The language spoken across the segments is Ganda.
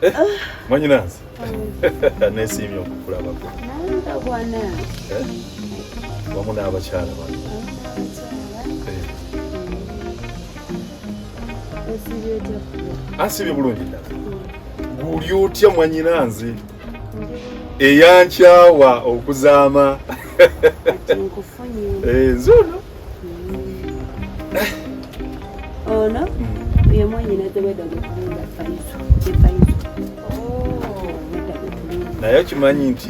Eh, mwanyinanze nesiimye okukulabako eh, wamu n'abakyala bano. Eh. Asiibye bulungi ddala. Guli otya mwanyinanze eyankyawa okuzaama? Nze ono. Ono ye mwanyinaze weda gwetulunda Faizo. Ye Faizo. Naye okimanyi nti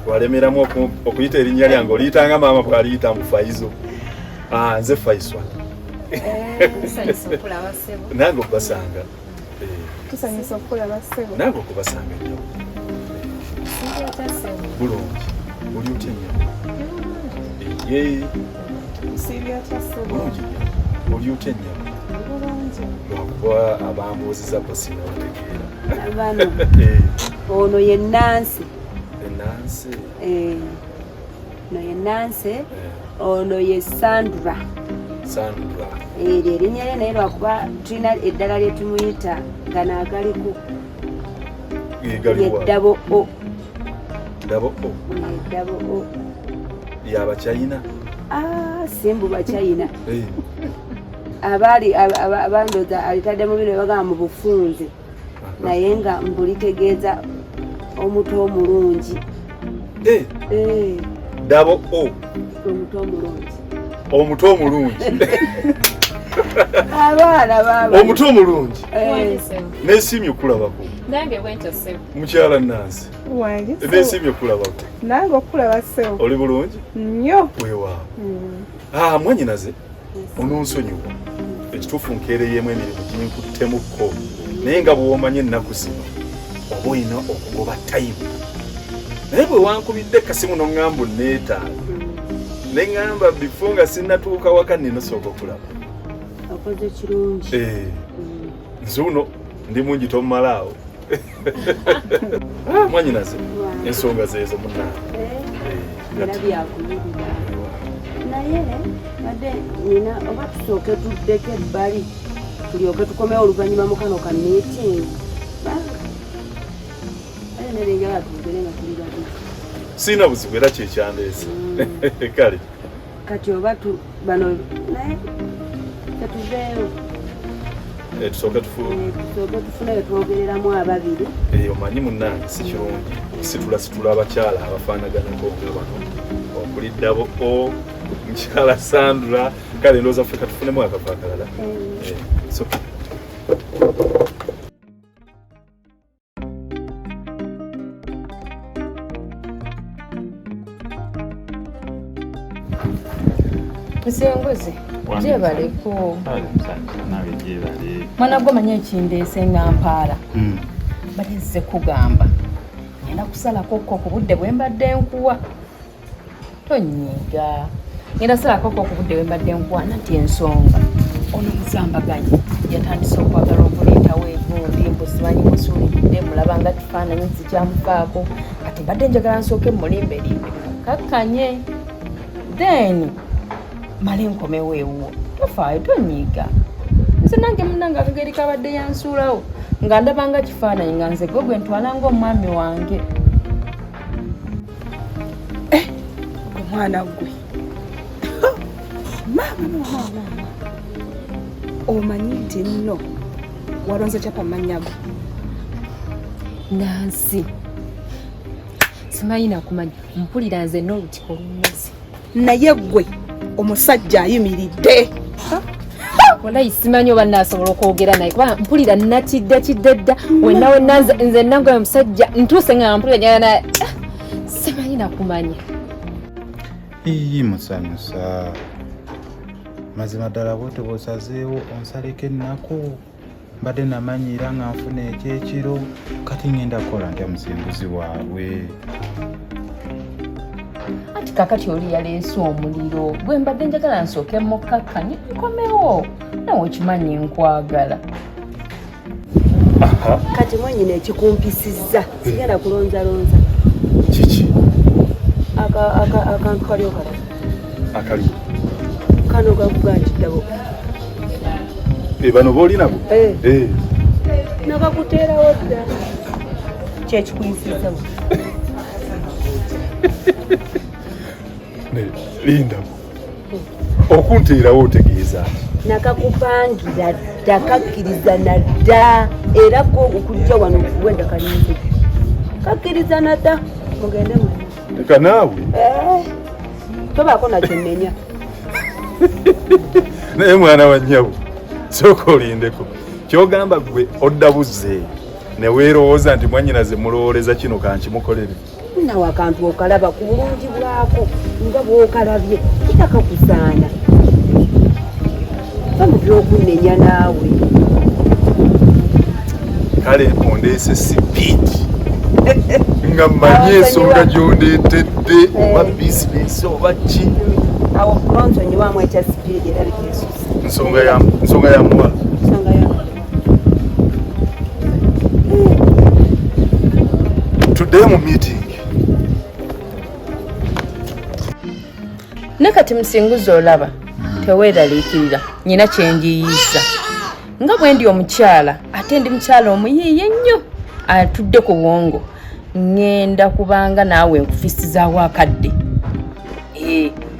walemeramu okuyita erinnya lyange, oliyitanga maama bw'aliyita mbu Faizo. Ah, nze Faiswa. Nange okubasanga. Tusanyusa okukulaba ssebo. Nange okubasanga nnyo. Bulungi. Oli otya nnyo? Ye. Nsiibye otya ssebo? Bulungi nnyo. Oli otya nnyo? Bulungi. Lwakuba abambuuziza bo sinnabategeera. Bano. Ono ye Nansi. Nansi. Ono ye Nansi. Ono ye Sandra. Sandra. Eryo erinnya lye naye lwakuba tulina eddala lye tumuyita nga naagaliko. Ye Ddabo O. Ddabo O. Ddabo O. Y'Abachina? Ah, simbu Bachina. Abaali abandoza alitadde mu bino bagamba mu bufunze. Naye nga mbulitegeeza omuto omulungi. Ddabo O. Omuto omulungi. Omuto omulungi. Abaana baaba. Omuto omulungi. Neesiimye okulabako. Nange bwentyo ssebo. Mukyala Nansi. Wange. Neesiimye okulabako. Nange okulaba ssebo. Oli bulungi? Nnyo. Weewaawo. Ah, mwanyinaze ononsonyiwa. Ekituufu nkeereyemu emirimu ginkuttemukko. Naye nga bw'omanyi ennaku zino oba olina okugoba tayimu. Naye bwe wankubidde kasimu n'oŋŋamba onneetaaga. Ne ŋŋamba bifo nga sinnatuuka waka nnina osooka okulaba. Okoze kirungi. Nze uno ndi mungi tomumalaawo. Mwanyinaze ensonga zeezo munnange. Era byakuyirira. Naye badde nina oba tusooke tuddeko ebbali tulyoke tukomewo oluvannyuma mu kano ka meeting. Aye nere njagala twogere nga tuli babiri. Sirina buzibu era kyekyandeese. Kale. Kati oba bano naye tetuveewo. Tusooke tufune twogereramu ababiri. Omanyi munnange si kirungi kusitulasitula abakyala abafaanaganako nga bano okuli Ddabo O, mukyala Sandra. Kale ndowooza ffe katufunemu akafo akalala. Musenguzi gyebaleko. Mwana gwe omanyi ekindeese nga mpaala. Badde kugamba ngenda kusalako ko ku budde bwe mbadde nkuwa. Tonyiiga. Ngenda kusalako ko ku budde bwe mbadde nkuwa nati ensonga. Ono muzambaganyi yatandise okwagala okuleetawo egundi mbu simanyi musuuliridde mulaba nga kifaananyi zikyamufaako. Kati mbadde njagala nsooke mulimberimbe mukakkanye. Then male nkomewo ewuwo. Tofaayo tonyiiga. Nze nange munnange akageri kabadde yansuulawo nga ndaba nga kifaananyi nga nze gwe gwe ntwala ng'omwami wange. Omwana gwe. Maama maama maama. Omanyi nti nno walonze kyapa mannya go. Nansi. Simanyi nakumanya mpulira nze n'olutiko olumeze. Naye gwe omusajja ayimiridde. Walayi simanyi oba naasobola okwogera naye kuba mpulira natidde kidde dda wenna wenna nze nange omusajja ntuuse nga mpulira njagala simanyi nakumanya. Iyi musanyusa. Mazima ddala bw'otyo bw'osazeewo onsaleko ennaku. Mbadde namanyiira nga nfuna ekyekiro kati ngenda kukola ntya musinguzi waabwe. Anti kakati oli yaleese omuliro gwe mbadde njagala nsooke mukkakkanye nkomewo nawe okimanyi nkwagala. Kati mwennyini ekikumpisizza sigenda kulonzalonza. Kiki? Akantu kali okalaba. Akali. Kano gakuga nti Ddabo. Bano b'oli nabo? Nakakuteerawo dda. Kyekikuyisiza. Lindako, okunteerawo otegeeza ki? Nakakupangira dda, kakkiriza nadda, era ko okujja wano wenda kalinze kakkiriza nadda, mugende mwena. Leka naawe. Tobaako nakyo nnenya. Naye mwana wa nnyabo, sooka olindeko. Kyogamba gwe odda buzze ne weerowooza nti mwannyinaze mulowooleza kino kankimukolere? Nawe akantu okalaba ku bulungi bwako nga bw'okalabye, kitakakusaana va mu by'okunnenya naawe. Kale ondeese sipiidi nga mmanyi ensonga gy'ondeetedde, oba bizinesi oba ki. Awo nonsonyiwamu ekya sipiidi, erabika esusse. Nsonga ya muwala. Nsonga ya Tuddeyo mu meeting. Ne kati Musinguzi, olaba teweeraliikirira, nyina kyenjiyiza nga bwe ndi omukyala, ate ndi mukyala omuyiiya ennyo atudde ku bwongo. Ŋŋenda kubanga naawe nkufisizaawo akadde,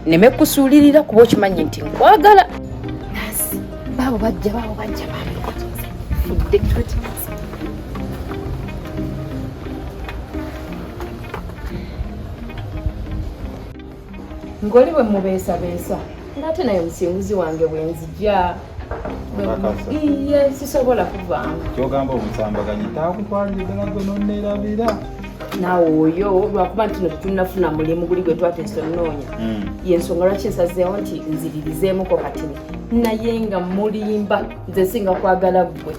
neme kusuulirira, kuba okimanyi nti nkwagala. Nasi baabo bajja, baabo bajja, fudde. Ng'oli bwe mubeesabeesa, ng'ate naye Musinguzi wange bwe nzija. Okakasa? Iye, sisobola kuvaamu. Kyogamba omusambaganyi taakutwalire ddala gwe nonneerabira? Naawe oyo lwakuba nti no tetunnafuna mulimu guli gwe twateesa onoonya, yensonga lwaki nsazeewo nti nziririzeemuko katini, naye nga mulimba, nze nsinga kwagala ggwe.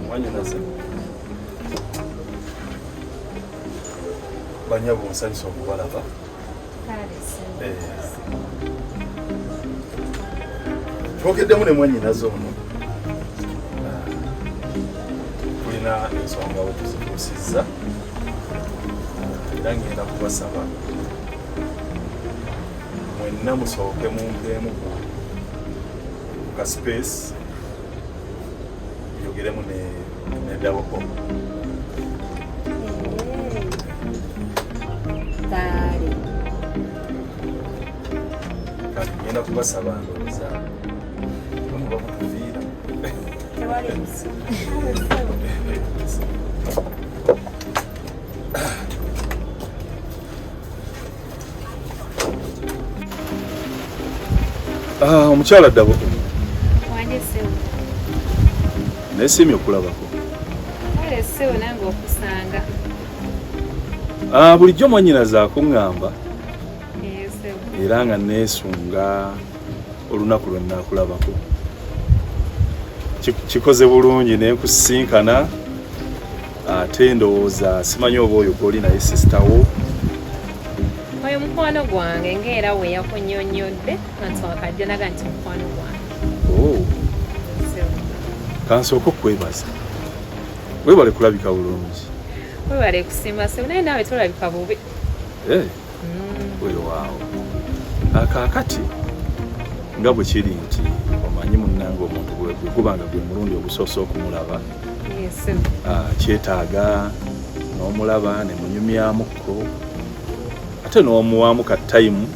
Mwanyinaze, banyabo, nsanyusa okubalaba. Twogeddemu ne mwanyinaze ono. Tulina ensonga we tuzituusizza, era ngenda kubasaba mwenna musooke mumpeemu ku ka space yogeremu ne Daboko. Kale. Kati ngenda kubasaba, ndowooza muba mutuviira. Tewali buzibu. Ah, omukyala Daboko. Wanje ssebo. Nesiimye okulabako. Kale ssebo, nange okusanga. Ah, bulijjo mwannyinaze akuŋŋamba Eyo ssebo. era nga neesunga olunaku lwe nnaakulabako. Kikoze bulungi ne nkusisinkana, ate ndowooza simanyi oba oyo gw'oli naye sister wo? Oyo mukwano gwange, ng'era we yakunnyonnyodde nga nti wakajja naga nti mukwano gwange. Oh, Ssebo. Kansooke okwebaza, weebale kulabika bulungi. Webale kusiima ssebo, naye naawe tolabika bubi. Eh, weewaawo. Akaakati nga bwe kiri nti omanyi munnange, omuntu bwe guba nga gwe mulundi ogusoose okumulaba, Ye ssebo. Kyetaaga n'omulaba ne munyumyamukko, ate n'omuwaamu ka time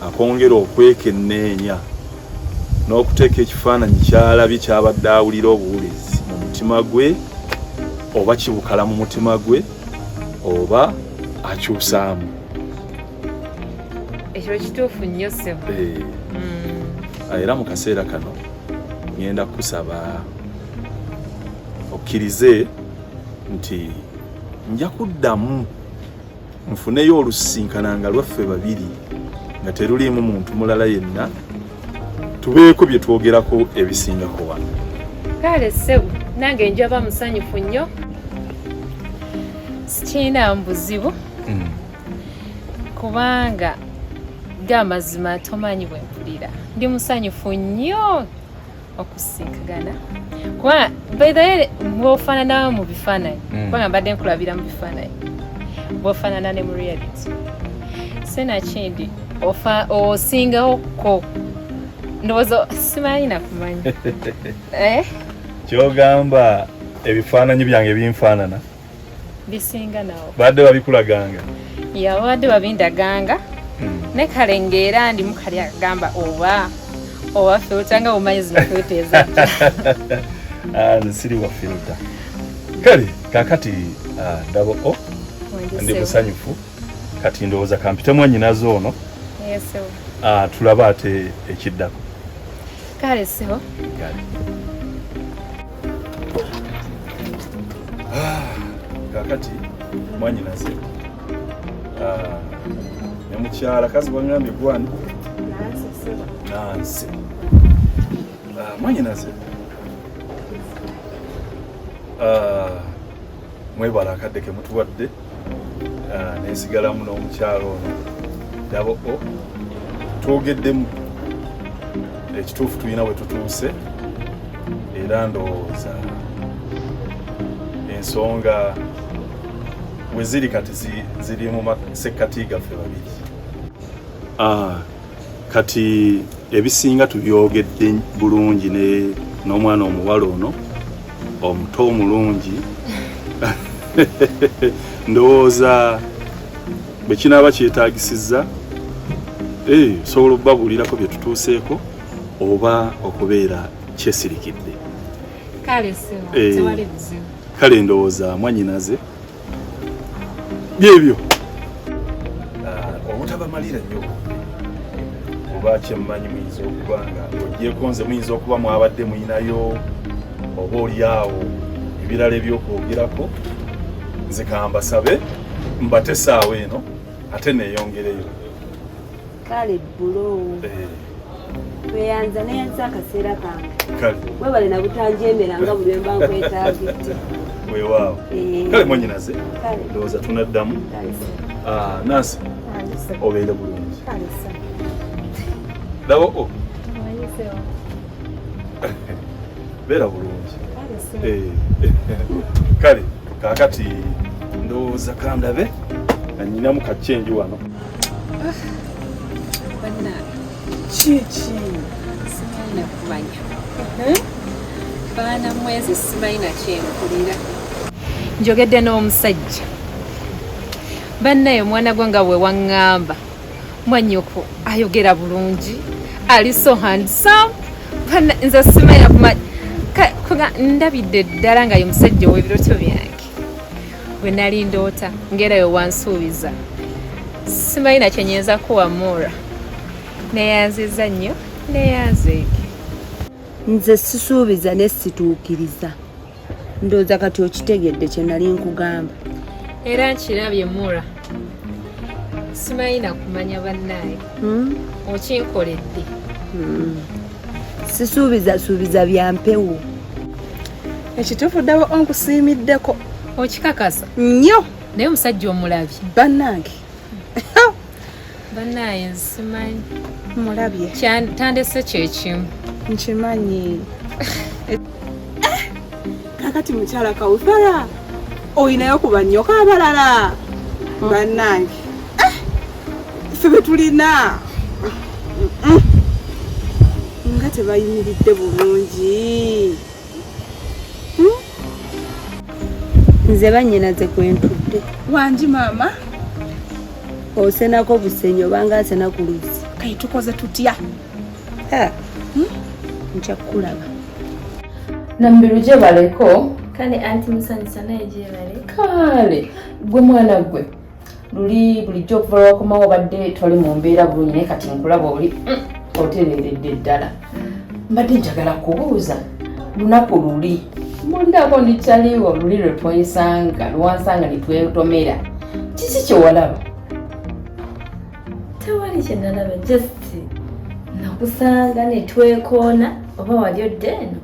akwongera okwekenneenya n'okuteeka ekifaananyi ky'alabye ky'abadde awulira obuwulizi mu mutima gwe, oba kibukala mu mutima gwe oba akyusaamu. Ekyo kituufu nnyo ssebo. Eh, era mu kaseera kano ngenda kukusaba okkirize nti nja kuddamu nfuneyo olusisinkana nga lwaffe babiri, nga teruliimu muntu mulala yenna, tubeeko bye twogerako ebisingako wano. Kale ssebo, nange njaba musanyufu nnyo, sikiinaamu buzibu, kubanga gamazima tomanyi bwe mpulira, ndi musanyufu nnyo okusinkagana. Kuba by the way bw'ofaanana mu bifaananyi, kubanga mbadde nkulabira mu bifaananyi, bw'ofaanana ne mu reality sinakindi osingawo ko ndowooza simanyi nakumanya. Eh? Kyogamba ebifaananyi byange binfaanana? Bisinga nawo. Badde babikulaganga? Ya, babadde babindaganga. Ne kale ng'era ndimu kali akagamba oba filter, nga bumanyi zino filter ezajja. Ah, nze siri wa filter. Kale kakati ndabo o ndi musanyufu. Kati ndowooza kampite mwannyinaze ono. Yes, sebo. Tulabe ate ekiddako. Kale sebo. Kale. Kakati mwanyinaze ne mukyala kazi waŋŋambye gwani? Nansi. Mwanyinaze, mwebala akadde ke mutuwadde. Nensigalamu n'omukyalo ono dabo o twogeddemu. Ekituufu tulina bwe tutuuse, era ndowooza ensonga we ziri kati ziri mu masekkati gaffe babiri. Kati ebisinga tubyogedde bulungi ne n'omwana omuwala ono omuto omulungi. Ndowooza bwe kinaaba kyetaagisizza, osobola okubabuulirako bye tutuuseeko oba okubeera kyesirikidde. Kale sebo. Tewali buzibu. Kale ndowooza mwanyinaze byebyo. Obutabamalira nnyo oba kyemmanyi, muyinza okuba nga ogyeko nze, muyinza okuba mwabadde muyinayo oba oli awo ebirala ebyokwogerako. Nze kambasabe mbate essaawa eno ate neeyongereyo. Kale bro. Tweyanza, neyanza akaseera kange. Kale. Webale nabutanjemera nga buli lwemba nkwetaagidde. Weewaawo. Kale mwanyinaze. Kale. Ndowooza tunaddamu. Kale. Nansi, obeere bulungi. Dabo o beera bulungi. Kale kaakati ndowooza kandabe nga nyinamu kachenji wano. Bannange. Kiki? Simanyi nakumanya, baana mwezi simanyi nakyenkulira. Njogedde n'omusajja bannaye, omwana gwe nga bwe waŋŋamba, mwannyoko ayogera bulungi, ali so handsome. Nze simanyi nakumanya. Ndabidde ddala nga ye musajja ow'ebiroto byange bwe nali ndoota, ng'era we wansuubiza. Simanyi nakyenyinza kuwa Mura. Neyanziza nnyo, neyanzeeke. Nze sisuubiza ne situukiriza. Ndowooza kati okitegedde kye nali nkugamba. Era nkirabye Mura, simanyi nakumanya bannaaye. Okinkoledde. Sisuubiza suubiza bya mpewo. Ekituufu ddawo onkusiimiddeko. Okikakasa? Nnyo. Naye omusajja omulabye? Bannange. Bannaaye, nsimanyi. Mulabye. Tandese kyekimu. Nkimanyi. Kakati mukyala Kawuthara, oyinayo ku bannyoka abalala? Bannange, ffe be tulina nga tebayimiridde bulungi. Nze bannyinaze kwentudde. Wangi maama. Osenako busenyi obanga asena ku luzzi. Kati tukoze tutya? Nja kukulaba. Nambiru, gyebaleko. Kale anti musanyusa, naye gyebale. Kale gwe mwana gwe, luli bulijjo okuva lwakomawo obadde toli mu mbeera bulungi, naye kati nkulaba oli otereeredde ddala. Mbadde njagala kubuuza, lunaku luli mbulirako ndikyaliwo luli lwe twesanga, lwansanga nitwetomera, kiki kyewalaba? Tewali kyenalaba, just nakusanga netwekoona oba wali odde eno,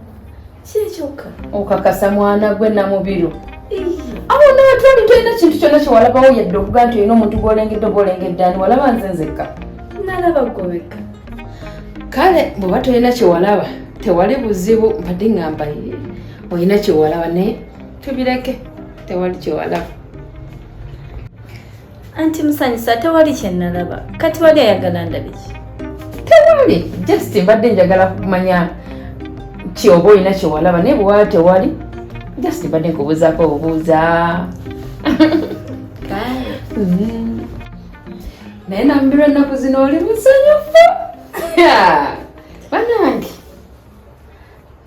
kikyokka. Okakasa mwana gwe Namubiru? Awo naatwali tolina kintu kyonna kyewalabawo yadde okuga nti olina omuntu gwolengedde oba olengedde ani? Walaba nze nzekka? Nalaba gobeka. Kale bw'oba tolina kyewalaba, tewali buzibu. Mbadde ŋŋamba, Olina kyewalaba naye tubireke, tewali kyewalaba. Anti musanyusa tewali kyenalaba. Kati wali ayagala ndabe ki? Tewali, just mbadde njagala kumanya ki oba olina kyewalaba, naye bwewaba tewali just mbadde nkubuuzaako obubuuza. Naye nambirwa ennaku zino oli musanyufu banange.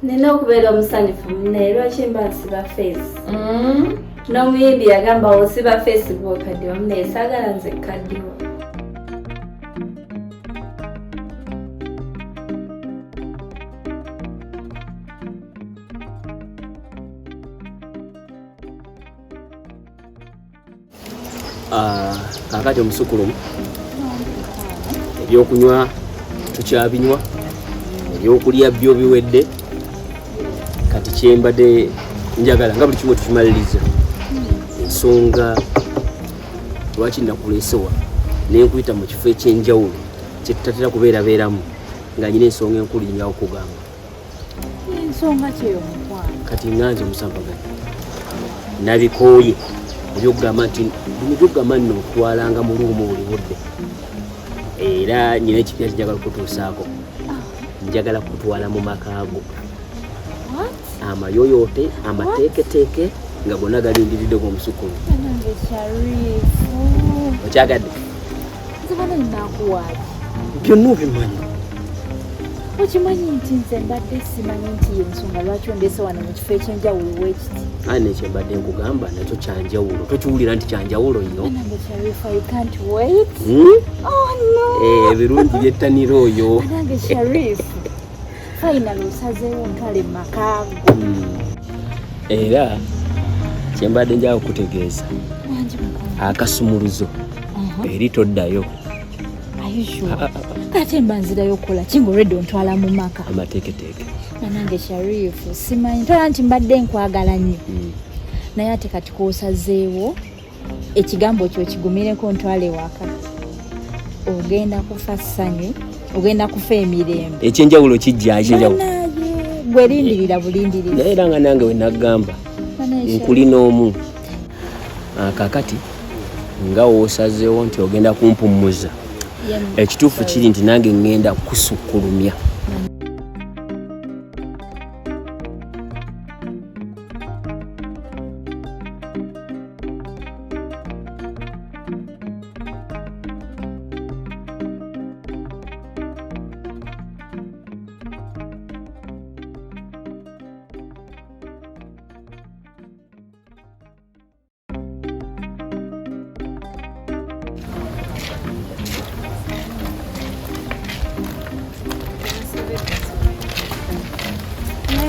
Nina okubeera omusanyufu naye lwaki mba nsiba face? N'omuyimbi yagamba osiba face bw'okaddiwa, naye saagala nze kaddiwa. Kaakati omusukulumu ebyokunywa tukyabinywa, ebyokulya byo biwedde. Kati kyembadde njagala nga buli kimu tukimaliriza, ensonga lwaki nakuleesewa nenkuyita mu kifo ekyenjawulo kyetutatera kubeerabeeramu, nga nyina ensonga enkulu gyenjawo okugamba. Ensonga kyeyo mukwano? Kati nga nze omusambaganyi nabikooye ebyokugamba nti bino byokugamba nno otwalanga mu luumu buli budde, era nyina ekipya kinjagala okutuusaako. Njagala kutwala mu maka go amayoyoote amateeketeeke nga gonna galindiridde g'omusukulu. Banange Sharifu, Okyagadde? Nze bana nnakuwaaki? Byonna obimanyi. Okimanyi nti nze mbadde simanyi nti yensonga lwaki ondeese wano mu kifo ekyenjawulo weekiti. Aye nekyembadde nkugamba nakyo kyanjawulo, tokiwulira nti kyanjawulo nnyo? Banange Sharifu, I can't wait. Oh no. Ebirungi byettanira oyo. Banange Sharifu, final osazeewo ntwale mu maka go. Era kyembadde njagala okutegeeza, Wangi mukwano. akasumuluzo eri toddayo. Are you sure? Ate mba nzirayo okukola ki nga olwedde ontwala mu maka? Amateeketeeke. Banange Sharifu, simanyi ntwala nti mbadde nkwagala nnyo, naye ate kati kwosazeewo ekigambo kyo kigumireko ntwale waka, ogenda kufa ssanyu, ogenda kufa emirembe. Ekyenjawulo kijja, ekyenjawulo. Banaye gwe lindirira bulindirira. Naye era nga nange we naggamba nkulina omu. Kakati nga woosazeewo nti ogenda kumpummuza, ekituufu kiri nti nange ŋŋenda kusukkulumya.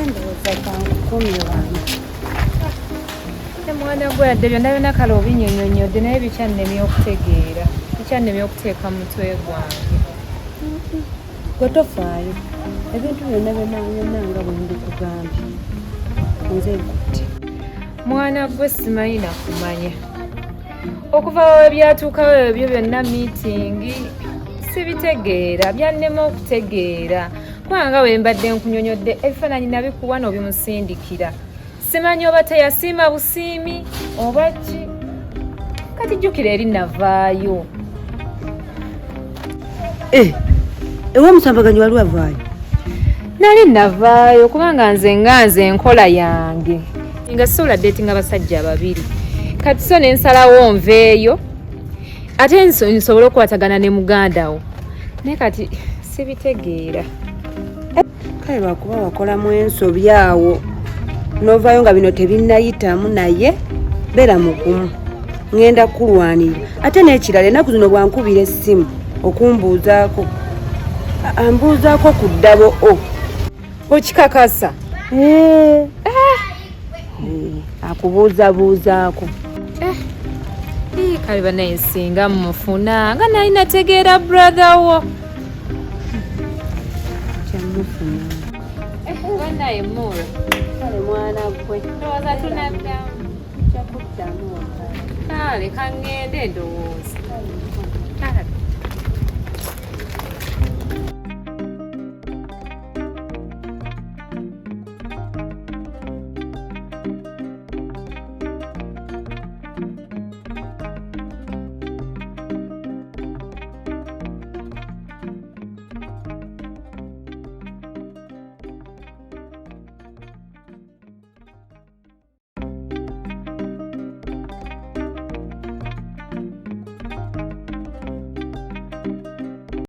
Ndowooza kankukomye wano. Mwana gwe, yadde byonna byonna kale obinyonyonyodde, naye bikyannemye okutegeera, bikyannemye okuteeka mu mutwe gwange. Gwe tofaayo, ebintu byonna byonna byonna nga bwe mbikugambye, nze nkutte. Mwana gwe, simanyi nakumanya okuva we byatuukawo ebyo byonna, meeting sibitegeera, byannema okutegeera, kubanga we mbadde nkunyonyodde ebifaananyi nabikuwa n'obimusindikira, simanyi oba teyasiima busiimi oba ki. Kati jjukira eri navaayo. Eh, ewomusambaganyi wali wavaayo? Nali navaayo kubanga nze nga nze enkola yange nga sobola datinga abasajja babiri. Kati so nensalawo nveeyo ate nsobole okukwatagana ne muganda wo, naye kati sibitegeera. Kale lwakuba wakolamu ensobi awo n'ovaayo nga bino tebinnayitamu, naye beera mugumu, ŋŋenda kukulwanirira. Ate n'ekirala, ennaku zino bwankubira essimu okumbuuzaako, ambuuzaako ku ddabo o. Okikakasa? Eh. Akubuuzabuuzaako. Kale banaye, singa mufuna nga nali nategeera brother wo. Kyamufuna. Banaye mura. Kale mwana gwe. Ndowooza tunaddamu. Kyakuddamu waka. Kale kaŋŋende ndowooza. Kale.